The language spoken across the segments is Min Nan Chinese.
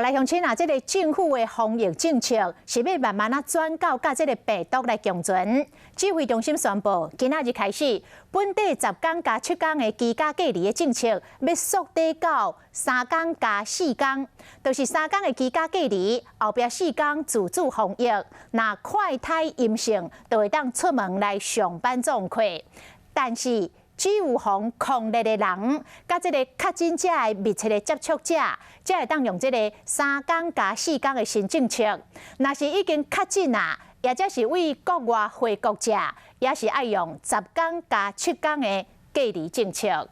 來鄉親啊，這个政府的防疫政策是欲慢慢仔轉到佮這个病毒來共存。指揮中心宣布，今仔日開始，本地十工加七工的居家隔離的政策，欲縮短到三工加四工，就是三工的居家隔離，後壁四工自主防疫。若快篩陰性，就會當出門來上班創課。但是，只有予匡列的人，佮這个確診者的密切的接觸者，才會當用這个三工加四工的新政策。若是已經確診啊，抑者是對國外回國者，也是愛用十工加七工的隔離政策。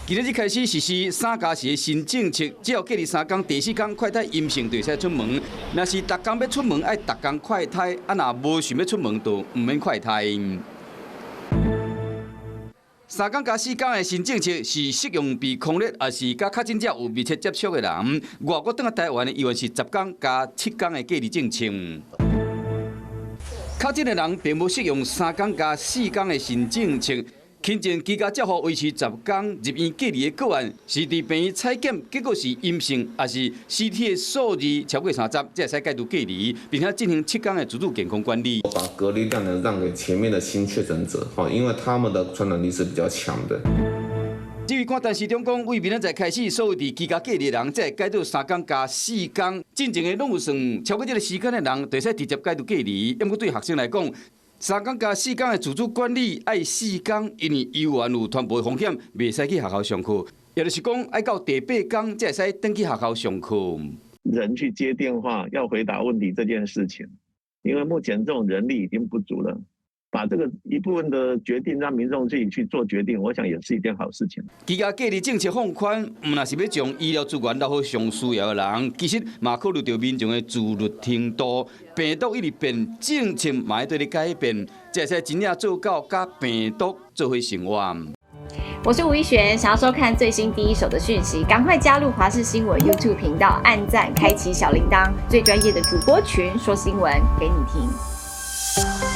今仔日開始實施三加四的新政策，只要隔離三工，第四工快篩陰性就會使出門。若是逐工欲出門，愛逐工快篩；啊，若無想欲出門，就毋免快篩。三工加四工的新政策是適用被匡列，抑是佮確診者有密切接觸的人。外國轉來台灣的猶原是十工加七工的隔離政策。確診的人並無適用三工加四工的新政策。輕症居家照護維持十工入院隔離的個案，是佇病院採檢結果是陰性，抑是 CT 的數字超過30，才會使解除隔離，並且進行七工的自主健康管理。把隔離量能讓給前面的新確診者，因為他們的傳染力是比較強的。至於陳時中講，對明仔載開始，所有佇居家隔離的人，才會改做三工加四工，進前的攏有算超過這个時間的人，就會使直接解除隔離。毋過對學生來講，三工加四工的自主管理愛四工，因為猶原有傳播風險，袂使去學校上課。也就是講，愛到第八工才會使轉去學校上課。人去接電話要回答問題這件事情，因為目前這種人力已經不足了。把這個一部分的決定讓民眾自己去做決定，我想也是一件好事情。居家隔離政策放寬，毋但是欲將醫療資源留予上需要的人，其實嘛考慮著民眾的自律程度。病毒一直變，政策嘛愛綴咧改變，才會使真正做到佮病毒做伙生活。我是吳一璇，想要收看最新第一手的訊息，趕快加入華視新聞 YouTube 頻道，按讚，開啟小鈴鐺，最專業的主播群說新聞給你聽。